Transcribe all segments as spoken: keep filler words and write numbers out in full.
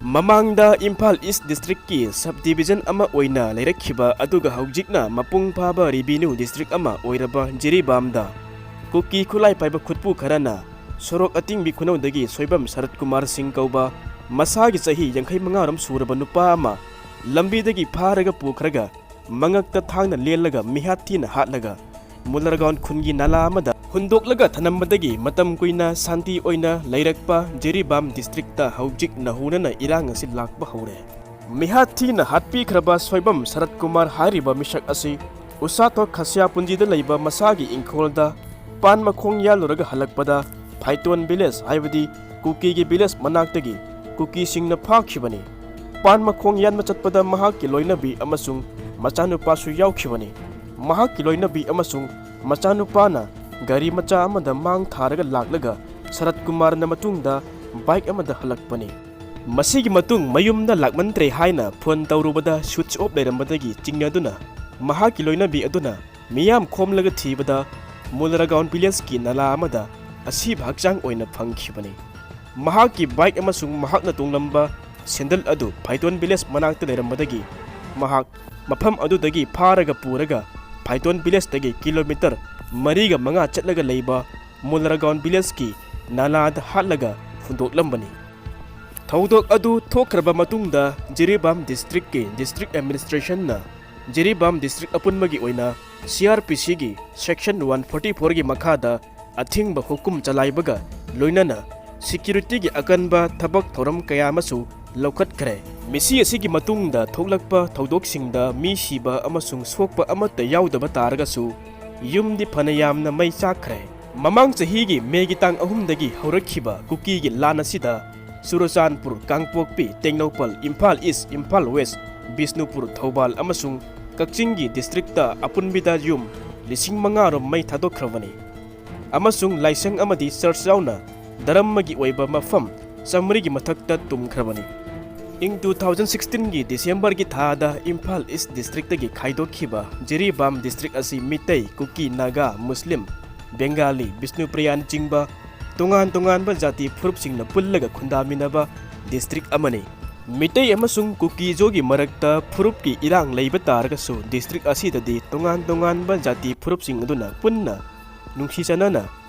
ꯃꯃꯥꯡꯗ ꯏꯝꯐꯥꯜ ꯏꯁ ꯗꯤꯁꯇ꯭ꯔꯤꯛꯀꯤ sub division ꯑꯃ ꯑꯣꯏꯅ ꯂꯩꯔꯛꯈꯤꯕ, ꯑꯗꯨꯒ ꯍꯧꯖꯤꯛꯅ ꯃꯄꯨꯡ ꯐꯥꯕ ꯔꯤꯚꯤꯅ꯭ꯌꯨ ꯗꯤꯁꯇ꯭ꯔꯤꯛ ꯑꯃ ꯑꯣꯏꯔꯕ ꯖꯤꯔꯤꯕꯥꯝꯗ ꯀꯨꯀꯤ ꯈꯨꯠꯂꯥꯏ ꯄꯥꯏꯕ ꯈꯨꯠꯄꯨ ꯈꯔꯅ ꯁꯣꯔꯣꯛ ꯑꯇꯤꯡꯕꯤ ꯈꯨꯅꯧꯗꯒꯤ ꯁꯣꯏꯕꯝ ꯁꯔꯠ ꯀꯨꯃꯥꯔ ꯁꯤꯡ ꯀꯧꯕ ꯃꯁꯥꯒꯤ ꯆꯍꯤ ꯌꯥꯡꯈꯩ ꯃꯉꯥ ꯔꯣꯝ ꯁꯨꯔꯕ ꯅꯨꯄꯥ ꯑꯃ ꯂꯝꯕꯤꯗꯒꯤ ꯐꯥꯔꯒ ꯄꯨꯈ꯭ꯔꯒ ꯃꯉꯛꯇ ꯊꯥꯡꯅ ꯂꯦꯜꯂꯒ ꯃꯤꯍꯥꯠ ꯊꯤꯅ ꯍꯥꯠꯂꯒ ꯃꯨꯂꯔꯒꯥꯎꯟ ꯈꯨꯟꯒꯤ ꯅꯂꯥ ꯑꯃꯗ ꯍꯨꯟꯗꯣꯛꯂꯒ ꯊꯅꯝꯕꯗꯒꯤ ꯃꯇꯝ ꯀꯨꯏꯅ ꯁꯥꯟꯇꯤ ꯑꯣꯏꯅ ꯂꯩꯔꯛꯄ ꯖꯤꯔꯤꯕꯥꯝ ꯗꯤꯁꯇ꯭ꯔꯤꯛꯇ ꯍꯧꯖꯤꯛ ꯅꯧꯍꯧꯅꯅ ꯏꯔꯥꯡ ꯑꯁꯤ ꯂꯥꯛꯄ ꯍꯧꯔꯦ꯫ ꯃꯤꯍꯥꯠ ꯊꯤꯅ ꯍꯥꯠꯄꯤꯈ꯭ꯔꯕ ꯁꯣꯏꯕꯝ ꯁꯔꯠ ꯀꯨꯃꯥꯔ ꯍꯥꯏꯔꯤꯕ ꯃꯤꯁꯛ ꯑꯁꯤ ꯎꯁꯥꯊꯣꯛ ꯈꯁꯤꯌꯥꯄꯨꯟꯖꯤꯗ ꯂꯩꯕ ꯃꯁꯥꯒꯤ ꯏꯪꯈꯣꯜꯗ ꯄꯥꯟ ꯃꯈꯣꯡ ꯌꯥꯜꯂꯨꯔꯒ ꯍꯜꯂꯛꯄꯗ ꯐꯥꯏꯇꯣꯟ ꯚꯤꯂꯦꯖ, ꯍꯥꯏꯕꯗꯤ ꯀꯨꯀꯤꯒꯤ ꯚꯤꯂꯦꯖ ꯃꯅꯥꯛꯇꯒꯤ ꯀꯨꯀꯤꯁꯤꯡꯅ ꯐꯥꯈꯤꯕꯅꯤ꯫ ꯄꯥꯟ ꯃꯈꯣꯡ ꯌꯥꯟꯕ ꯆꯠꯄꯗ ꯃꯍꯥꯛꯀꯤ ꯂꯣꯏꯅꯕꯤ ꯑꯃꯁꯨꯡ ꯃꯆꯥꯅꯨꯄꯥꯁꯨ ꯌꯥꯎꯈꯤꯕꯅꯤ꯫ ꯃꯍꯥꯛꯀꯤ ꯂꯣꯏꯅꯕꯤ ꯑꯃꯁꯨꯡ ꯃꯆꯥꯅꯨꯄꯥꯅ ꯒꯥꯔꯤ ꯃꯆꯥ ꯑꯃꯗ ꯃꯥꯡ ꯊꯥꯔꯒ ꯂꯥꯛꯂꯒ ꯁꯔꯠ ꯀꯨꯃꯥꯔꯅ ꯃꯇꯨꯡꯗ ꯕꯥꯏꯛ ꯑꯃꯗ ꯍꯜꯂꯛꯄꯅꯤ꯫ ꯃꯁꯤꯒꯤ ꯃꯇꯨꯡ ꯃꯌꯨꯝꯗ ꯂꯥꯛꯃꯟꯗ꯭ꯔꯦ ꯍꯥꯏꯅ ꯐꯣꯟ ꯇꯧꯔꯨꯕꯗ ꯁ꯭ꯋꯤꯆ ꯑꯣꯐ ꯂꯩꯔꯝꯕꯗꯒꯤ ꯆꯤꯡꯅꯗꯨꯅ ꯃꯍꯥꯛꯀꯤ ꯂꯣꯏꯅꯕꯤ ꯑꯗꯨꯅ ꯃꯤꯌꯥꯝ ꯈꯣꯝꯂꯒ ꯊꯤꯕꯗ ꯃꯨꯂꯔꯒꯥꯎꯟ ꯚꯤꯂꯦꯖꯀꯤ ꯅꯂꯥ ꯑꯃꯗ ꯑꯁꯤꯕ ꯍꯛꯆꯥꯡ ꯑꯣꯏꯅ ꯐꯪꯈꯤꯕꯅꯤ꯫ ꯃꯍꯥꯛꯀꯤ ꯕꯥꯏꯛ ꯑꯃꯁꯨꯡ ꯃꯍꯥꯛꯅ ꯇꯣꯡꯂꯝꯕ ꯁꯦꯟꯗꯜ ꯑꯗꯨ ꯐꯥꯏꯇꯣꯟ ꯚꯤꯂꯦꯖ ꯃꯅꯥꯛꯇ ꯂꯩꯔꯝꯕꯗꯒꯤ ꯃꯍꯥꯛ ꯃꯐꯝ ꯑꯗꯨꯗꯒꯤ ꯐꯥꯔꯒ ꯄꯨꯔꯒ ꯐꯥꯏꯇꯣꯟ ꯚꯤꯂꯦꯖꯇꯒꯤ ꯀꯤꯂꯣꯃꯤꯇꯔ ꯃꯔꯤꯒ ꯃꯉꯥ ꯆꯠꯂꯒ ꯂꯩꯕ ꯃꯨꯂꯔꯒꯥꯎꯟ ꯚꯤꯂꯦꯖꯀꯤ ꯅꯂꯥꯗ ꯍꯥꯠꯂꯒ ꯍꯨꯟꯗꯣꯛꯂꯝꯕꯅꯤ꯫ ꯊꯧꯗꯣꯛ ꯑꯗꯨ ꯊꯣꯛꯈ꯭ꯔꯕ ꯃꯇꯨꯡꯗ ꯖꯤꯔꯤꯕꯥꯝ ꯗꯤꯁꯇ꯭ꯔꯤꯛꯀꯤ ꯗꯤꯁꯇ꯭ꯔꯤꯛ ꯑꯦꯗꯃꯤꯅꯤꯁꯇ꯭ꯔꯦꯁꯟꯅ ꯖꯤꯔꯤꯕꯥꯝ ꯗꯤꯁꯇ꯭ꯔꯤꯛ ꯑꯄꯨꯟꯕꯒꯤ ꯑꯣꯏꯅ ꯁꯤ ꯑꯥꯔ ꯄꯤ ꯁꯤꯒꯤ ꯁꯦꯛꯁꯟ ꯋꯥꯟ ꯐꯣꯔꯇꯤ ꯐꯣꯔꯒꯤ ꯃꯈꯥꯗ ꯑꯊꯤꯡꯕ ꯍꯨꯀꯨꯝ ꯆꯂꯥꯏꯕꯒ ꯂꯣꯏꯅꯅ ꯁꯦꯀ꯭ꯌꯨꯔꯤꯇꯤꯒꯤ ꯑꯀꯟꯕ ꯊꯕꯛ ꯊꯧꯔꯝ ꯀꯌꯥ ꯑꯃꯁꯨ ꯂꯧꯈꯠꯈ꯭ꯔꯦ꯫ ꯃꯤꯁꯤ ꯑꯁꯤꯒꯤ ꯃꯇꯨꯡꯗ ꯊꯣꯛꯂꯛꯄ ꯊꯧꯗꯣꯛꯁꯤꯡꯗ ꯃꯤ ꯁꯤꯕ ꯑꯃꯁꯨꯡ ꯁꯣꯛꯄ ꯑꯃꯠꯇ ꯌꯥꯎꯗꯕ ꯇꯥꯔꯒꯁꯨ, ꯌꯨꯝꯗꯤ ꯐꯅ ꯌꯥꯝꯅ ꯃꯩ ꯆꯥꯛꯈ꯭ꯔꯦ꯫ ꯃꯃꯥꯡ ꯆꯍꯤꯒꯤ ꯃꯦꯒꯤ ꯇꯥꯡ ꯑꯍꯨꯝꯗꯒꯤ ꯍꯧꯔꯛꯈꯤꯕ ꯀꯨꯀꯤꯒꯤ ꯂꯥꯟ ꯑꯁꯤꯗ ꯆꯨꯔꯆꯥꯟꯄꯨꯔ, ꯀꯥꯡꯄꯣꯛꯄꯤ, ꯇꯦꯡꯅꯧꯄꯜ, ꯏꯝꯐꯥꯜ ꯏꯁ, ꯏꯝꯐꯥꯜ ꯋꯦꯁ, ꯕꯤꯁꯅꯨꯄꯨꯔ, ꯊꯧꯕꯥꯜ ꯑꯃꯁꯨꯡ ꯀꯛꯆꯤꯡꯒꯤ ꯗꯤꯁꯇ꯭ꯔꯤꯛꯇ ꯑꯄꯨꯟꯕꯤꯗ ꯌꯨꯝ ꯂꯤꯁꯤꯡ ꯃꯉꯥ ꯔꯣꯝ ꯃꯩ ꯊꯥꯗꯣꯛꯈ꯭ꯔꯕꯅꯤ꯫ ꯑꯃꯁꯨꯡ ꯂꯥꯏꯁꯪ ꯑꯃꯗꯤ ꯆꯔꯆ ꯌꯥꯎꯅ ꯙꯔꯃꯒꯤ ꯑꯣꯏꯕ ꯃꯐꯝ ꯆꯥꯃꯔꯤꯒꯤ ꯃꯊꯛꯇ ꯇꯨꯝꯈ꯭ꯔꯕꯅꯤ꯫ ꯏꯪ ꯇꯨ ꯊꯥꯎꯖꯟ ꯁꯤꯛꯁꯇꯤꯟꯒꯤ ꯗꯤꯁꯦꯝꯕꯔꯒꯤ ꯊꯥꯗ ꯏꯝꯐꯥꯜ ꯏꯁ ꯗꯤꯁꯇ꯭ꯔꯤꯛꯇꯒꯤ ꯈꯥꯏꯗꯣꯛꯈꯤꯕ ꯖꯤꯔꯤꯕꯥꯝ ꯗꯤꯁꯇ꯭ꯔꯤꯛ ꯑꯁꯤ ꯃꯤꯇꯩ, ꯀꯨꯀꯤ, ꯅꯥꯒꯥ, ꯃꯨꯁꯂꯤꯝ, ꯕꯦꯡꯒꯥꯂꯤ, ꯕꯤꯁꯅꯨꯄ꯭ꯔꯤꯌꯥꯅꯆꯤꯡꯕ ꯇꯣꯉꯥꯟ ꯇꯣꯉꯥꯟꯕ ꯖꯥꯇꯤ ꯐꯨꯔꯨꯞꯁꯤꯡꯅ ꯄꯨꯜꯂꯒ ꯈꯨꯟꯗꯥꯃꯤꯟꯅꯕ ꯗꯤꯁꯇ꯭ꯔꯤꯛ ꯑꯃꯅꯤ꯫ ꯃꯤꯇꯩ ꯑꯃꯁꯨꯡ ꯀꯨꯀꯤꯖꯣꯒꯤ ꯃꯔꯛꯇ ꯐꯨꯔꯨꯞꯀꯤ ꯏꯔꯥꯡ ꯂꯩꯕ ꯇꯥꯔꯒꯁꯨ, ꯗꯤꯁꯇ꯭ꯔꯤꯛ ꯑꯁꯤꯗꯗꯤ ꯇꯣꯉꯥꯟ ꯇꯣꯉꯥꯟꯕ ꯖꯥꯇꯤ ꯐꯨꯔꯨꯞꯁꯤꯡ ꯑꯗꯨꯅ ꯄꯨꯟꯅ ꯅꯨꯡꯁꯤ ꯆꯥꯟꯅꯅ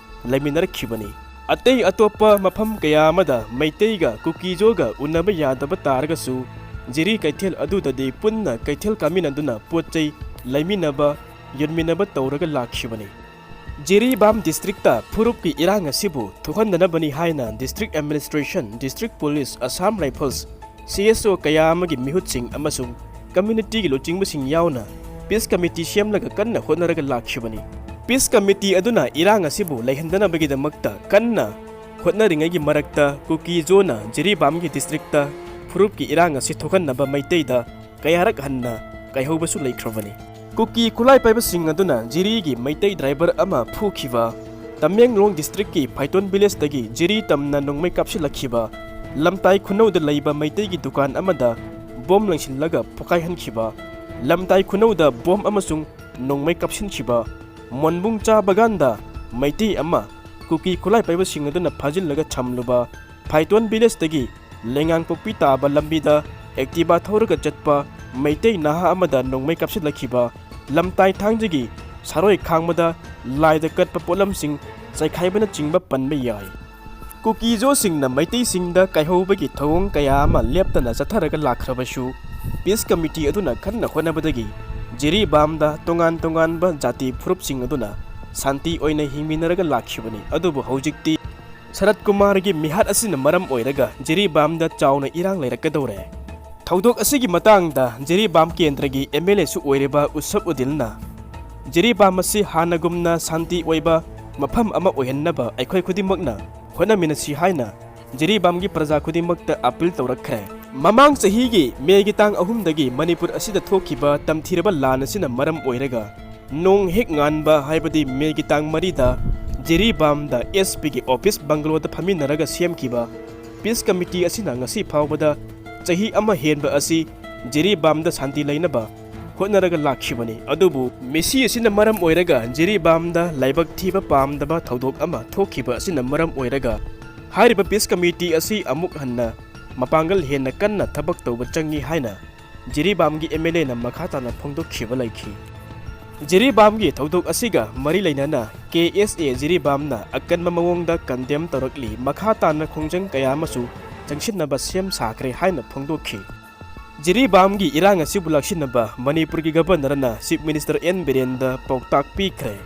ꯂꯩꯃꯤꯟꯅꯔꯛꯈꯤꯕꯅꯤ꯫ ꯑꯇꯩ ꯑꯇꯣꯞꯄ ꯃꯐꯝ ꯀꯌꯥ ꯑꯃꯗ ꯃꯩꯇꯩꯒ ꯀꯨꯀꯤꯖꯣꯒ ꯎꯅꯕ ꯌꯥꯗꯕ ꯇꯥꯔꯒꯁꯨ, ꯖꯤꯔꯤ ꯀꯩꯊꯦꯜ ꯑꯗꯨꯗꯗꯤ ꯄꯨꯟꯅ ꯀꯩꯊꯦꯜ ꯀꯥꯃꯤꯟꯅꯗꯨꯅ ꯄꯣꯠ ꯆꯩ ꯂꯩꯃꯤꯟꯅꯕ, ꯌꯣꯟꯃꯤꯟꯅꯕ ꯇꯧꯔꯒ ꯂꯥꯛꯈꯤꯕꯅꯤ꯫ ꯖꯤꯔꯤꯕꯥꯝ ꯗꯤꯁꯇ꯭ꯔꯤꯛꯇ ꯐꯨꯔꯨꯞꯀꯤ ꯏꯔꯥꯡ ꯑꯁꯤꯕꯨ ꯊꯣꯛꯍꯟꯗꯅꯕꯅꯤ ꯍꯥꯏꯅ district administration, district police, Assam rifles, C S ꯑꯣ ꯀꯌꯥ ꯑꯃꯒꯤ ꯃꯤꯍꯨꯠꯁꯤꯡ ꯑꯃꯁꯨꯡ ꯀꯝꯃ꯭ꯌꯨꯅꯤꯇꯤꯒꯤ ꯂꯨꯆꯤꯡꯕꯁꯤꯡ ꯌꯥꯎꯅ ꯄꯤꯁ ꯀꯃꯤꯇꯤ ꯁꯦꯝꯂꯒ ꯀꯟꯅ ꯍꯣꯠꯅꯔꯒ ꯂꯥꯛꯈꯤꯕꯅꯤ꯫ ꯄꯤꯁ ꯀꯃꯤꯇꯤ ꯑꯗꯨꯅ ꯏꯔꯥꯡ ꯑꯁꯤꯕꯨ ꯂꯩꯍꯟꯗꯅꯕꯒꯤꯗꯃꯛꯇ ꯀꯟꯅ ꯍꯣꯠꯅꯔꯤꯉꯩꯒꯤ ꯃꯔꯛꯇ, ꯀꯨꯀꯤꯖꯣꯅ ꯖꯤꯔꯤꯕꯥꯝꯒꯤ ꯗꯤꯁꯇ꯭ꯔꯤꯛꯇ ꯐꯨꯔꯨꯞꯀꯤ ꯏꯔꯥꯡ ꯑꯁꯤ ꯊꯣꯛꯍꯟꯅꯕ ꯃꯩꯇꯩꯗ ꯀꯌꯥꯔꯛ ꯍꯟꯅ ꯀꯥꯏꯍꯧꯕꯁꯨ ꯂꯩꯈ꯭ꯔꯕꯅꯤ꯫ ꯀꯨꯀꯤ ꯈꯨꯠꯂꯥꯏ ꯄꯥꯏꯕꯁꯤꯡ ꯑꯗꯨꯅ ꯖꯤꯔꯤꯒꯤ ꯃꯩꯇꯩ ꯗ꯭ꯔꯥꯏꯚꯔ ꯑꯃ ꯐꯨꯈꯤꯕ, ꯇꯃꯦꯡꯂꯣꯡ ꯗꯤꯁꯇ꯭ꯔꯤꯛꯀꯤ ꯐꯥꯏꯇꯣꯟ ꯚꯤꯂꯦꯖꯇꯒꯤ ꯖꯤꯔꯤ ꯇꯝꯅ ꯅꯣꯡꯃꯩ ꯀꯥꯞꯁꯤꯜꯂꯛꯈꯤꯕ, ꯂꯝꯇꯥꯏ ꯈꯨꯅꯧꯗ ꯂꯩꯕ ꯃꯩꯇꯩꯒꯤ ꯗꯨꯀꯥꯟ ꯑꯃꯗ ꯕꯣꯝ ꯂꯪꯁꯤꯜꯂꯒ ꯄꯣꯈꯥꯏꯍꯟꯈꯤꯕ, ꯂꯝꯇꯥꯏ ꯈꯨꯅꯧꯗ ꯕꯣꯝ ꯑꯃꯁꯨꯡ ꯅꯣꯡꯃꯩ ꯀꯥꯞꯁꯤꯟꯈꯤꯕ, ꯃꯣꯟꯕꯨꯡ ꯆꯥ ꯕꯒꯥꯟꯗ ꯃꯩꯇꯩ ꯑꯃ ꯀꯨꯀꯤ ꯈꯨꯠꯂꯥꯏ ꯄꯥꯏꯕꯁꯤꯡ ꯑꯗꯨꯅ ꯐꯥꯖꯤꯜꯂꯒ ꯊꯝꯂꯨꯕ, ꯐꯥꯏꯇꯣꯟ ꯚꯤꯂꯦꯖꯇꯒꯤ ꯂꯩꯉꯥꯡꯄꯣꯛꯄꯤ ꯇꯥꯕ ꯂꯝꯕꯤꯗ ꯑꯦꯛꯇꯤꯚꯥ ꯊꯧꯔꯒ ꯆꯠꯄ ꯃꯩꯇꯩ ꯅꯍꯥ ꯑꯃꯗ ꯅꯣꯡꯃꯩ ꯀꯥꯞꯁꯤꯜꯂꯛꯈꯤꯕ, ꯂꯝꯇꯥꯏ ꯊꯥꯡꯖꯒꯤ ꯁꯥꯔꯣꯏ ꯈꯥꯡꯕꯗ ꯂꯥꯏꯗ ꯀꯠꯄ ꯄꯣꯠꯂꯝꯁꯤꯡ ꯆꯥꯏꯈꯥꯏꯕꯅꯆꯤꯡꯕ ꯄꯟꯕ ꯌꯥꯏ꯫ ꯀꯨꯀꯤꯖꯣꯁꯤꯡꯅ ꯃꯩꯇꯩꯁꯤꯡꯗ ꯀꯥꯏꯍꯧꯕꯒꯤ ꯊꯧꯑꯣꯡ ꯀꯌꯥ ꯑꯃ ꯂꯦꯞꯇꯅ ꯆꯠꯊꯔꯒ ꯂꯥꯛꯈ꯭ꯔꯕꯁꯨ, ꯄꯤꯁ ꯀꯃꯤꯇꯤ ꯑꯗꯨꯅ ꯀꯟꯅ ꯍꯣꯠꯅꯕꯗꯒꯤ ꯖꯤꯔꯤꯕꯥꯝꯗ ꯇꯣꯉꯥꯟ ꯇꯣꯉꯥꯟꯕ ꯖꯥꯇꯤ ꯐꯨꯔꯨꯞꯁꯤꯡ ꯑꯗꯨꯅ ꯁꯥꯟꯇꯤ ꯑꯣꯏꯅ ꯍꯤꯡꯃꯤꯟꯅꯔꯒ ꯂꯥꯛꯈꯤꯕꯅꯤ꯫ ꯑꯗꯨꯕꯨ ꯍꯧꯖꯤꯛꯇꯤ ꯁꯔꯠ ꯀꯨꯃꯥꯔꯒꯤ ꯃꯤꯍꯥꯠ ꯑꯁꯤꯅ ꯃꯔꯝ ꯑꯣꯏꯔꯒ ꯖꯤꯔꯤꯕꯥꯝꯗ ꯆꯥꯎꯅ ꯏꯔꯥꯡ ꯂꯩꯔꯛꯀꯗꯧꯔꯦ꯫ ꯊꯧꯗꯣꯛ ꯑꯁꯤꯒꯤ ꯃꯇꯥꯡꯗ ꯖꯤꯔꯤꯕꯥꯝ ꯀꯦꯟꯗ꯭ꯔꯒꯤ ꯑꯦꯝ ꯑꯦꯜ ꯑꯦꯁꯨ ꯑꯣꯏꯔꯤꯕ ꯎꯁꯞ ꯎꯗꯤꯜꯅ, "ꯖꯤꯔꯤꯕꯥꯝ ꯑꯁꯤ ꯍꯥꯟꯅꯒꯨꯝꯅ ꯁꯥꯟꯇꯤ ꯑꯣꯏꯕ ꯃꯐꯝ ꯑꯃ ꯑꯣꯏꯍꯟꯅꯕ ꯑꯩꯈꯣꯏ ꯈꯨꯗꯤꯡꯃꯛꯅ ꯍꯣꯠꯅꯃꯤꯟꯅꯁꯤ" ꯍꯥꯏꯅ ꯖꯤꯔꯤꯕꯥꯝꯒꯤ ꯄ꯭ꯔꯖꯥ ꯈꯨꯗꯤꯡꯃꯛꯇ ꯑꯄꯤꯜ ꯇꯧꯔꯛꯈ꯭ꯔꯦ꯫ ꯃꯃꯥꯡ ꯆꯍꯤꯒꯤ ꯃꯦꯒꯤ ꯇꯥꯡ ꯑꯍꯨꯝꯗꯒꯤ ꯃꯅꯤꯄꯨꯔ ꯑꯁꯤꯗ ꯊꯣꯛꯈꯤꯕ ꯇꯝꯊꯤꯔꯕ ꯂꯥꯟ ꯑꯁꯤꯅ ꯃꯔꯝ ꯑꯣꯏꯔꯒ, ꯅꯣꯡ ꯍꯦꯛ ꯉꯥꯟꯕ, ꯍꯥꯏꯕꯗꯤ ꯃꯦꯒꯤ ꯇꯥꯡ ꯃꯔꯤꯗ ꯖꯤꯔꯤꯕꯥꯝꯗ ꯑꯦꯁ ꯄꯤꯒꯤ ꯑꯣꯐꯤꯁ ꯕꯪꯒꯂꯣꯗ ꯐꯝꯃꯤꯟꯅꯔꯒ ꯁꯦꯝꯈꯤꯕ ꯄꯤꯁ ꯀꯃꯤꯇꯤ ꯑꯁꯤꯅ ꯉꯁꯤ ꯐꯥꯎꯕꯗ ꯆꯍꯤ ꯑꯃ ꯍꯦꯟꯕ ꯑꯁꯤ ꯖꯤꯔꯤꯕꯥꯝꯗ ꯁꯥꯟꯇꯤ ꯂꯩꯅꯕ ꯍꯣꯠꯅꯔꯒ ꯂꯥꯛꯈꯤꯕꯅꯤ꯫ ꯑꯗꯨꯕꯨ ꯃꯤꯁꯤ ꯑꯁꯤꯅ ꯃꯔꯝ ꯑꯣꯏꯔꯒ ꯖꯤꯔꯤꯕꯥꯝꯗ ꯂꯥꯏꯕꯛ ꯊꯤꯕ ꯄꯥꯝꯗꯕ ꯊꯧꯗꯣꯛ ꯑꯃ ꯊꯣꯛꯈꯤꯕ ꯑꯁꯤꯅ ꯃꯔꯝ ꯑꯣꯏꯔꯒ, ꯍꯥꯏꯔꯤꯕ ꯄꯤꯁ ꯀꯃꯤꯇꯤ ꯑꯁꯤ ꯑꯃꯨꯛ ꯍꯟꯅ ꯃꯄꯥꯡꯒꯜ ꯍꯦꯟꯅ ꯀꯟꯅ ꯊꯕꯛ ꯇꯧꯕ ꯆꯪꯏ ꯍꯥꯏꯅ ꯖꯤꯔꯤꯕꯥꯝꯒꯤ ꯑꯦꯝ ꯑꯦꯜ ꯑꯦꯅ ꯃꯈꯥ ꯇꯥꯅ ꯐꯣꯡꯗꯣꯛꯈꯤꯕ ꯂꯩꯈꯤ꯫ ꯖꯤꯔꯤꯕꯥꯝꯒꯤ ꯊꯧꯗꯣꯛ ꯑꯁꯤꯒ ꯃꯔꯤ ꯂꯩꯅꯅ ꯀꯦ ꯑꯦꯁ ꯑꯦ ꯖꯤꯔꯤꯕꯥꯝꯅ ꯑꯀꯟꯕ ꯃꯑꯣꯡꯗ ꯀꯟꯗꯦꯝ ꯇꯧꯔꯛꯂꯤ, ꯃꯈꯥ ꯇꯥꯅ ꯈꯣꯡꯖꯪ ꯀꯌꯥ ꯑꯃꯁꯨ ꯆꯪꯁꯤꯟꯅꯕ ꯁꯦꯝ ꯁꯥꯈ꯭ꯔꯦ ꯍꯥꯏꯅ ꯐꯣꯡꯗꯣꯛꯈꯤ꯫ ꯖꯤꯔꯤꯕꯥꯝꯒꯤ ꯏꯔꯥꯡ ꯑꯁꯤꯕꯨ ꯂꯥꯛꯁꯤꯟꯅꯕ ꯃꯅꯤꯄꯨꯔꯒꯤ ꯒꯕꯔꯅꯔꯅ ꯆꯤꯐ ꯃꯤꯅꯤꯁꯇꯔ ꯑꯦꯟ ꯕꯤꯔꯦꯟꯗ ꯄꯥꯎꯇꯥꯛ ꯄꯤꯈ꯭ꯔꯦ꯫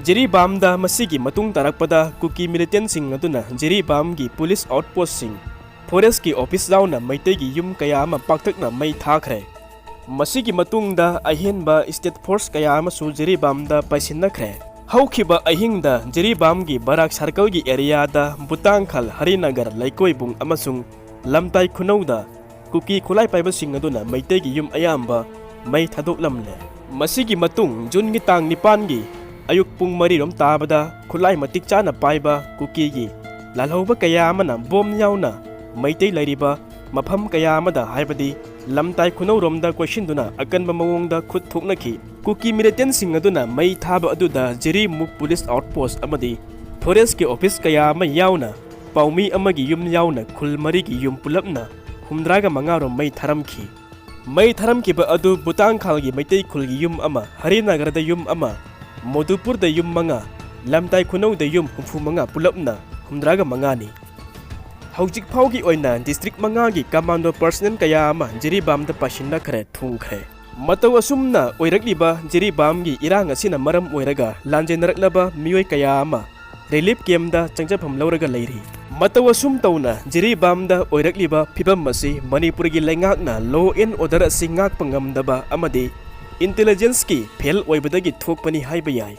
ꯖꯤꯔꯤꯕꯥꯝꯗ ꯃꯁꯤꯒꯤ ꯃꯇꯨꯡ ꯇꯥꯔꯛꯄꯗ ꯀꯨꯀꯤ ꯃꯤꯂꯤꯇꯦꯟꯁꯤꯡ ꯑꯗꯨꯅ ꯖꯤꯔꯤꯕꯥꯝꯒꯤ ꯄꯨꯂꯤꯁ ꯑꯥꯎꯠꯄꯣꯁꯁꯤꯡ, ꯐꯣꯔꯦꯁ꯭ꯠꯀꯤ ꯑꯣꯐꯤꯁ ꯌꯥꯎꯅ ꯃꯩꯇꯩꯒꯤ ꯌꯨꯝ ꯀꯌꯥ ꯑꯃ ꯄꯥꯛꯇꯛꯅ ꯃꯩ ꯊꯥꯈ꯭ꯔꯦ꯫ ꯃꯁꯤꯒꯤ ꯃꯇꯨꯡꯗ ꯑꯍꯦꯟꯕ ꯁ꯭ꯇꯦꯠ ꯐꯣꯔꯁ ꯀꯌꯥ ꯑꯃꯁꯨ ꯖꯤꯔꯤꯕꯥꯝꯗ ꯄꯥꯏꯁꯤꯟꯅꯈ꯭ꯔꯦ꯫ ꯍꯧꯈꯤꯕ ꯑꯍꯤꯡꯗ ꯖꯤꯔꯤꯕꯥꯝꯒꯤ ꯕꯔꯥꯛ ꯁꯥꯔꯀꯜꯒꯤ ꯑꯦꯔꯤꯌꯥꯗ ꯕꯨꯇꯥꯡꯈꯥꯜ, ꯍꯔꯤꯅꯒꯔ, ꯂꯩꯀꯣꯏꯕꯨꯡ ꯑꯃꯁꯨꯡ ꯂꯝꯇꯥꯏ ꯈꯨꯅꯧꯗ ꯀꯨꯀꯤ ꯈꯨꯠꯂꯥꯏ ꯄꯥꯏꯕꯁꯤꯡ ꯑꯗꯨꯅ ꯃꯩꯇꯩꯒꯤ ꯌꯨꯝ ꯑꯌꯥꯝꯕ ꯃꯩ ꯊꯥꯗꯣꯛꯂꯝꯂꯦ꯫ ꯃꯁꯤꯒꯤ ꯃꯇꯨꯡ ꯖꯨꯟꯒꯤ ꯇꯥꯡ ꯅꯤꯄꯥꯟꯒꯤ ꯑꯌꯨꯛ ꯄꯨꯡ ꯃꯔꯤꯔꯣꯝ ꯇꯥꯕꯗ ꯈꯨꯠꯂꯥꯏ ꯃꯇꯤꯛ ꯆꯥꯅ ꯄꯥꯏꯕ ꯀꯨꯀꯤꯒꯤ ꯂꯥꯜꯍꯧꯕ ꯀꯌꯥ ꯑꯃꯅ ꯕꯣꯝ ꯌꯥꯎꯅ ꯃꯩꯇꯩ ꯂꯩꯔꯤꯕ ꯃꯐꯝ ꯀꯌꯥ ꯑꯃꯗ, ꯍꯥꯏꯕꯗꯤ ꯂꯝꯇꯥꯏ ꯈꯨꯅꯧꯔꯣꯝꯗ ꯀꯣꯏꯁꯤꯟꯗꯨꯅ ꯑꯀꯟꯕ ꯃꯑꯣꯡꯗ ꯈꯨꯠ ꯊꯣꯛꯅꯈꯤ꯫ ꯀꯨꯀꯤ ꯃꯤꯂꯤꯇꯦꯟꯁꯤꯡ ꯑꯗꯨꯅ ꯃꯩ ꯊꯥꯕ ꯑꯗꯨꯗ ꯖꯤꯔꯤꯃꯨꯛ ꯄꯨꯂꯤꯁ ꯑꯥꯎꯠꯄꯣꯁꯠ ꯑꯃꯗꯤ ꯐꯣꯔꯦꯁ꯭ꯠꯀꯤ ꯑꯣꯐꯤꯁ ꯀꯌꯥ ꯑꯃ ꯌꯥꯎꯅ ꯄꯥꯎꯃꯤ ꯑꯃꯒꯤ ꯌꯨꯝ ꯌꯥꯎꯅ ꯈꯨꯜ ꯃꯔꯤꯒꯤ ꯌꯨꯝ ꯄꯨꯂꯞꯅ ꯍꯨꯝꯗ꯭ꯔꯥꯒ ꯃꯉꯥꯔꯣꯝ ꯃꯩ ꯊꯥꯔꯝꯈꯤ꯫ ꯃꯩ ꯊꯥꯔꯝꯈꯤꯕ ꯑꯗꯨ ꯕꯨꯇꯥꯡꯈꯥꯜꯒꯤ ꯃꯩꯇꯩ ꯈꯨꯜꯒꯤ ꯌꯨꯝ ꯑꯃ, ꯍꯔꯤꯅꯒꯔꯗ ꯌꯨꯝ ꯑꯃ, ꯃꯣꯗꯨꯄꯨꯔꯗ ꯌꯨꯝ ꯃꯉꯥ, ꯂꯝꯇꯥꯏ ꯈꯨꯅꯧꯗ ꯌꯨꯝ ꯍꯨꯝꯐꯨ ꯃꯉꯥ, ꯄꯨꯂꯞꯅ ꯍꯨꯝꯗ꯭ꯔꯥꯒ ꯃꯉꯥꯅꯤ꯫ ꯍꯧꯖꯤꯛ ꯐꯥꯎꯒꯤ ꯑꯣꯏꯅ ꯗꯤꯁꯇ꯭ꯔꯤꯛ ꯃꯉꯥꯒꯤ ꯀꯃꯥꯟꯗꯣ ꯄꯔꯁꯅꯦꯜ ꯀꯌꯥ ꯑꯃ ꯖꯤꯔꯤꯕꯥꯝꯗ ꯄꯥꯏꯁꯤꯟꯅꯈ꯭ꯔꯦ, ꯊꯨꯡꯈ꯭ꯔꯦ꯫ ꯃꯇꯧ ꯑꯁꯨꯝꯅ ꯑꯣꯏꯔꯛꯂꯤꯕ ꯖꯤꯔꯤꯕꯥꯝꯒꯤ ꯏꯔꯥꯡ ꯑꯁꯤꯅ ꯃꯔꯝ ꯑꯣꯏꯔꯒ ꯂꯥꯟꯖꯦꯟꯅꯔꯛꯂꯕ ꯃꯤꯑꯣꯏ ꯀꯌꯥ ꯑꯃ ꯔꯤꯂꯤꯐ ꯀꯦꯝꯞꯇ ꯆꯪꯖꯐꯝ ꯂꯧꯔꯒ ꯂꯩꯔꯤ꯫ ꯃꯇꯧ ꯑꯁꯨꯝ ꯇꯧꯅ ꯖꯤꯔꯤꯕꯥꯝꯗ ꯑꯣꯏꯔꯛꯂꯤꯕ ꯐꯤꯕꯝ ꯑꯁꯤ ꯃꯅꯤꯄꯨꯔꯒꯤ ꯂꯩꯉꯥꯛꯅ ꯂꯣ ꯑꯦꯟ ꯑꯣꯔꯗꯔ ꯑꯁꯤ ꯉꯥꯛꯄ ꯉꯝꯗꯕ ꯑꯃꯗꯤ ꯏꯟꯇꯦꯂꯤꯖꯦꯟꯁꯀꯤ ꯐꯦꯜ ꯑꯣꯏꯕꯗꯒꯤ ꯊꯣꯛꯄꯅꯤ ꯍꯥꯏꯕ ꯌꯥꯏ꯫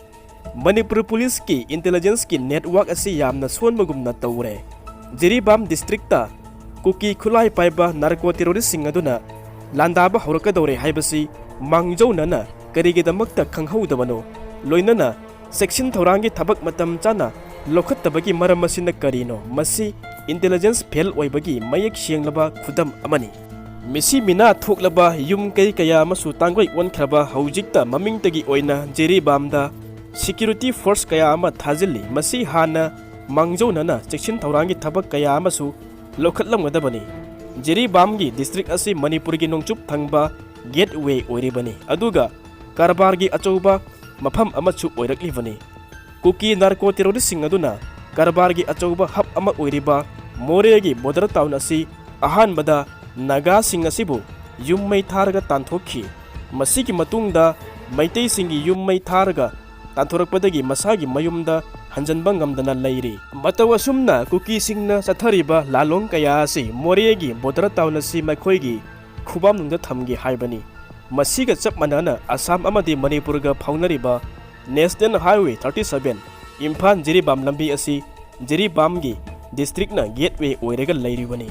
ꯃꯅꯤꯄꯨꯔ ꯄꯨꯂꯤꯁꯀꯤ ꯏꯟꯇꯦꯂꯤꯖꯦꯟꯁꯀꯤ ꯅꯦꯠꯋꯥꯔꯛ ꯑꯁꯤ ꯌꯥꯝꯅ ꯁꯣꯟꯕꯒꯨꯝꯅ ꯇꯧꯔꯦ꯫ ꯖꯤꯔꯤꯕꯥꯝ ꯗꯤꯁꯇ꯭ꯔꯤꯛꯇ ꯀꯨꯀꯤ ꯈꯨꯠꯂꯥꯏ ꯄꯥꯏꯕ ꯅꯥꯔꯀꯣ ꯇꯦꯔꯣꯔꯤꯁꯁꯤꯡ ꯑꯗꯨꯅ ꯂꯥꯟꯗꯥꯕ ꯍꯧꯔꯛꯀꯗꯧꯔꯦ ꯍꯥꯏꯕꯁꯤ ꯃꯥꯡꯖꯧꯅꯅ ꯀꯔꯤꯒꯤꯗꯃꯛꯇ ꯈꯪꯍꯧꯗꯕꯅꯣ? ꯂꯣꯏꯅꯅ ꯆꯦꯛꯁꯤꯟ ꯊꯧꯔꯥꯡꯒꯤ ꯊꯕꯛ ꯃꯇꯝ ꯆꯥꯅ ꯂꯧꯈꯠꯇꯕꯒꯤ ꯃꯔꯝ ꯑꯁꯤꯅ ꯀꯔꯤꯅꯣ? ꯃꯁꯤ ꯏꯟꯇꯦꯂꯤꯖꯦꯟꯁ ꯐꯦꯜ ꯑꯣꯏꯕꯒꯤ ꯃꯌꯦꯛ ꯁꯦꯡꯂꯕ ꯈꯨꯗꯝ ꯑꯃꯅꯤ꯫ ꯃꯤꯁꯤ ꯃꯤꯅꯥ ꯊꯣꯛꯂꯕ, ꯌꯨꯝ ꯀꯩ ꯀꯌꯥ ꯑꯃꯁꯨ ꯇꯥꯡꯒꯣꯏ ꯑꯣꯟꯈ꯭ꯔꯕ ꯍꯧꯖꯤꯛꯇ ꯃꯃꯤꯡꯇꯒꯤ ꯑꯣꯏꯅ ꯖꯤꯔꯤꯕꯥꯝꯗ ꯁꯦꯀ꯭ꯌꯨꯔꯤꯇꯤ ꯐꯣꯔꯁ ꯀꯌꯥ ꯑꯃ ꯊꯥꯖꯤꯜꯂꯤ꯫ ꯃꯁꯤ ꯍꯥꯟꯅ ꯃꯥꯡꯖꯧꯅꯅ ꯆꯦꯛꯁꯤꯟ ꯊꯧꯔꯥꯡꯒꯤ ꯊꯕꯛ ꯀꯌꯥ ꯑꯃꯁꯨ ꯂꯧꯈꯠꯂꯝꯒꯗꯕꯅꯤ꯫ ꯖꯤꯔꯤꯕꯥꯝꯒꯤ ꯗꯤꯁꯇ꯭ꯔꯤꯛ ꯑꯁꯤ ꯃꯅꯤꯄꯨꯔꯒꯤ ꯅꯣꯡꯆꯨꯞ ꯊꯪꯕ ꯒꯦꯠꯋꯦ ꯑꯣꯏꯔꯤꯕꯅꯤ, ꯑꯗꯨꯒ ꯀꯔꯕꯥꯔꯒꯤ ꯑꯆꯧꯕ ꯃꯐꯝ ꯑꯃꯁꯨ ꯑꯣꯏꯔꯛꯂꯤꯕꯅꯤ꯫ ꯀꯨꯀꯤ ꯅꯥꯔꯀꯣ ꯇꯦꯔꯣꯔꯤꯁꯁꯤꯡ ꯑꯗꯨꯅ ꯀꯔꯕꯥꯔꯒꯤ ꯑꯆꯧꯕ ꯍꯕ ꯑꯃ ꯑꯣꯏꯔꯤꯕ ꯃꯣꯔꯦꯒꯤ ꯕꯣꯔꯗꯔ ꯇꯥꯎꯟ ꯑꯁꯤ ꯑꯍꯥꯟꯕꯗ ꯅꯥꯒꯥꯁꯤꯡ ꯑꯁꯤꯕꯨ ꯌꯨꯝ ꯃꯩ ꯊꯥꯔꯒ ꯇꯥꯟꯊꯣꯛꯈꯤ꯫ ꯃꯁꯤꯒꯤ ꯃꯇꯨꯡꯗ ꯃꯩꯇꯩꯁꯤꯡꯒꯤ ꯌꯨꯝ ꯃꯩ ꯊꯥꯔꯒ ꯇꯥꯟꯊꯣꯔꯛꯄꯗꯒꯤ ꯃꯁꯥꯒꯤ ꯃꯌꯨꯝꯗ ꯍꯟꯖꯟꯕ ꯉꯝꯗꯅ ꯂꯩꯔꯤ꯫ ꯃꯇꯧ ꯑꯁꯨꯝꯅ ꯀꯨꯀꯤꯁꯤꯡꯅ ꯆꯠꯊꯔꯤꯕ ꯂꯥꯂꯣꯡ ꯀꯌꯥ ꯑꯁꯤ ꯃꯣꯔꯦꯒꯤ ꯕꯣꯔꯗꯔ ꯇꯥꯎꯟ ꯑꯁꯤ ꯃꯈꯣꯏꯒꯤ ꯈꯨꯕꯥꯝꯅꯨꯡꯗ ꯊꯝꯒꯦ ꯍꯥꯏꯕꯅꯤ꯫ ꯃꯁꯤꯒ ꯆꯞ ꯃꯥꯟꯅꯅ ꯑꯁꯥꯝ ꯑꯃꯗꯤ ꯃꯅꯤꯄꯨꯔꯒ ꯐꯥꯎꯅꯔꯤꯕ national highway thirty seven Imphal Jiribam ꯂꯝꯕꯤ ꯑꯁꯤ ꯖꯤꯔꯤꯕꯥꯝꯒꯤ ꯗꯤꯁꯇ꯭ꯔꯤꯛꯅ ꯒꯦꯠꯋꯦ ꯑꯣꯏꯔꯒ ꯂꯩꯔꯤꯕꯅꯤ꯫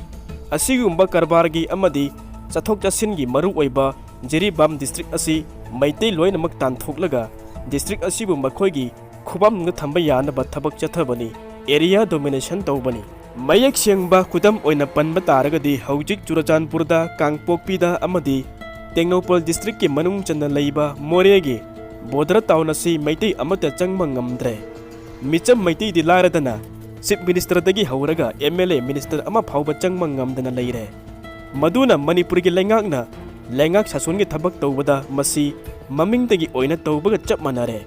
ꯑꯁꯤꯒꯨꯝꯕ ꯀꯔꯕꯥꯔꯒꯤ ꯑꯃꯗꯤ ꯆꯠꯊꯣꯛ ꯆꯠꯁꯤꯟꯒꯤ ꯃꯔꯨꯑꯣꯏꯕ ꯖꯤꯔꯤꯕꯥꯝ ꯗꯤꯁꯇ꯭ꯔꯤꯛ ꯑꯁꯤ ꯃꯩꯇꯩ ꯂꯣꯏꯅꯃꯛ ꯇꯥꯟꯊꯣꯛꯂꯒ ꯗꯤꯁꯇ꯭ꯔꯤꯛ ꯑꯁꯤꯕꯨ ꯃꯈꯣꯏꯒꯤ ꯈꯨꯕꯝꯗ ꯊꯝꯕ ꯌꯥꯅꯕ ꯊꯕꯛ ꯆꯠꯊꯕꯅꯤ꯫ ꯑꯦꯔꯤꯌꯥ ꯗꯣꯃꯤꯅꯦꯁꯟ ꯇꯧꯕꯅꯤ꯫ ꯃꯌꯦꯛ ꯁꯦꯡꯕ ꯈꯨꯗꯝ ꯑꯣꯏꯅ ꯄꯟꯕ ꯇꯥꯔꯒꯗꯤ ꯍꯧꯖꯤꯛ ꯆꯨꯔꯆꯥꯟꯄꯨꯔꯗ, ꯀꯥꯡꯄꯣꯛꯄꯤꯗ ꯑꯃꯗꯤ ꯇꯦꯡꯅꯧꯄꯜ ꯗꯤꯁꯇ꯭ꯔꯤꯛꯀꯤ ꯃꯅꯨꯡ ꯆꯟꯅ ꯂꯩꯕ ꯃꯣꯔꯦꯒꯤ ꯕꯣꯔꯗꯔ ꯇꯥꯎꯟ ꯑꯁꯤ ꯃꯩꯇꯩ ꯑꯃꯠꯇ ꯆꯪꯕ ꯉꯝꯗ꯭ꯔꯦ꯫ ꯃꯤꯆꯝ ꯃꯩꯇꯩꯗꯤ ꯂꯥꯏꯔꯗꯅ ꯆꯤꯐ ꯃꯤꯅꯤꯁꯇꯔꯗꯒꯤ ꯍꯧꯔꯒ ꯑꯦꯝ ꯑꯦꯜ ꯑꯦ ꯃꯤꯅꯤꯁꯇꯔ ꯑꯃ ꯐꯥꯎꯕ ꯆꯪꯕ ꯉꯝꯗꯅ ꯂꯩꯔꯦ꯫ ꯃꯗꯨꯅ ꯃꯅꯤꯄꯨꯔꯒꯤ ꯂꯩꯉꯥꯛꯅ ꯂꯩꯉꯥꯛ ꯁꯥꯁꯣꯟꯒꯤ ꯊꯕꯛ ꯇꯧꯕꯗ ꯃꯁꯤ ꯃꯃꯤꯡꯗꯒꯤ ꯑꯣꯏꯅ ꯇꯧꯕꯒ ꯆꯞ ꯃꯥꯟꯅꯔꯦ꯫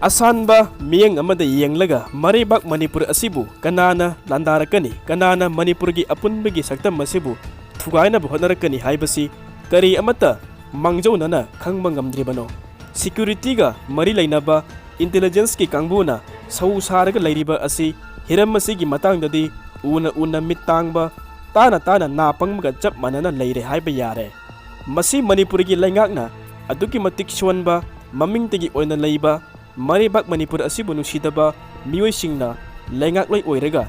ꯑꯁꯥꯟꯕ ꯃꯤꯠꯌꯦꯡ ꯑꯃꯗ ꯌꯦꯡꯂꯒ ꯃꯔꯩꯕꯥꯛ ꯃꯅꯤꯄꯨꯔ ꯑꯁꯤꯕꯨ ꯀꯅꯥꯅ ꯂꯥꯟꯗꯥꯔꯛꯀꯅꯤ, ꯀꯅꯥꯅ ꯃꯅꯤꯄꯨꯔꯒꯤ ꯑꯄꯨꯟꯕꯒꯤ ꯁꯛꯇꯝ ꯑꯁꯤꯕꯨ ꯊꯨꯒꯥꯏꯅꯕ ꯍꯣꯠꯅꯔꯛꯀꯅꯤ ꯍꯥꯏꯕꯁꯤ ꯀꯔꯤ ꯑꯃꯠꯇ ꯃꯥꯡꯖꯧꯅꯅ ꯈꯪꯕ ꯉꯝꯗ꯭ꯔꯤꯕꯅꯣ? ꯁꯦꯀ꯭ꯌꯨꯔꯤꯇꯤꯒ ꯃꯔꯤ ꯂꯩꯅꯕ ꯏꯟꯇꯦꯂꯤꯖꯦꯟꯁꯀꯤ ꯀꯥꯡꯕꯨꯅ ꯁꯧ ꯁꯥꯔꯒ ꯂꯩꯔꯤꯕ ꯑꯁꯤ ꯍꯤꯔꯝ ꯑꯁꯤꯒꯤ ꯃꯇꯥꯡꯗꯗꯤ ꯎꯅ ꯎꯅ ꯃꯤꯠ ꯇꯥꯡꯕ, ꯇꯥꯅ ꯇꯥꯅ ꯅꯥ ꯄꯪꯕꯒ ꯆꯞ ꯃꯥꯟꯅꯅ ꯂꯩꯔꯦ ꯍꯥꯏꯕ ꯌꯥꯔꯦ꯫ ꯃꯁꯤ ꯃꯅꯤꯄꯨꯔꯒꯤ ꯂꯩꯉꯥꯛꯅ ꯑꯗꯨꯛꯀꯤ ꯃꯇꯤꯛ ꯁꯣꯟꯕ, ꯃꯃꯤꯡꯇꯒꯤ ꯑꯣꯏꯅ ꯂꯩꯕ, ꯃꯔꯩꯕꯥꯛ ꯃꯅꯤꯄꯨꯔ ꯑꯁꯤꯕꯨ ꯅꯨꯡꯁꯤꯗꯕ ꯃꯤꯑꯣꯏꯁꯤꯡꯅ ꯂꯩꯉꯥꯛꯂꯣꯏ ꯑꯣꯏꯔꯒ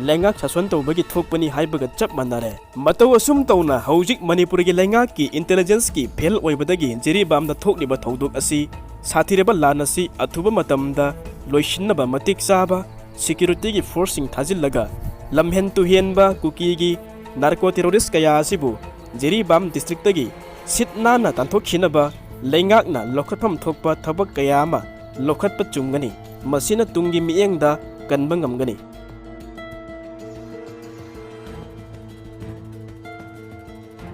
ꯂꯩꯉꯥꯛ ꯁꯥꯁꯣꯟ ꯇꯧꯕꯒꯤ ꯊꯣꯛꯄꯅꯤ ꯍꯥꯏꯕꯒ ꯆꯞ ꯃꯥꯟꯅꯔꯦ꯫ ꯃꯇꯧ ꯑꯁꯨꯝ ꯇꯧꯅ ꯍꯧꯖꯤꯛ ꯃꯅꯤꯄꯨꯔꯒꯤ ꯂꯩꯉꯥꯛꯀꯤ ꯏꯟꯇꯦꯂꯤꯖꯦꯟꯁꯀꯤ ꯐꯦꯜ ꯑꯣꯏꯕꯗꯒꯤ ꯖꯤꯔꯤꯕꯥꯝꯗ ꯊꯣꯛꯂꯤꯕ ꯊꯧꯗꯣꯛ ꯑꯁꯤ ꯁꯥꯊꯤꯔꯕ ꯂꯥꯟ ꯑꯁꯤ ꯑꯊꯨꯕ ꯃꯇꯝꯗ ꯂꯣꯏꯁꯤꯟꯅꯕ ꯃꯇꯤꯛ ꯆꯥꯕ ꯁꯦꯀ꯭ꯌꯨꯔꯤꯇꯤꯒꯤ ꯐꯣꯔꯁꯁꯤꯡ ꯊꯥꯖꯤꯜꯂꯒ ꯂꯝꯍꯦꯟ ꯇꯨꯍꯦꯟꯕ ꯀꯨꯀꯤꯒꯤ ꯅꯥꯔꯀꯣ ꯇꯦꯔꯣꯔꯤꯁ ꯀꯌꯥ ꯑꯁꯤꯕꯨ ꯖꯤꯔꯤꯕꯥꯝ ꯗꯤꯁꯇ꯭ꯔꯤꯛꯇꯒꯤ ꯁꯤꯠ ꯅꯥꯟꯅ ꯇꯥꯟꯊꯣꯛꯈꯤꯅꯕ ꯂꯩꯉꯥꯛꯅ ꯂꯧꯈꯠꯐꯝ ꯊꯣꯛꯄ ꯊꯕꯛ ꯀꯌꯥ ꯑꯃ ꯂꯧꯈꯠꯄ ꯆꯨꯝꯒꯅꯤ꯫ ꯃꯁꯤꯅ ꯇꯨꯡꯒꯤ ꯃꯤꯠꯌꯦꯡꯗ ꯀꯟꯕ ꯉꯝꯒꯅꯤ꯫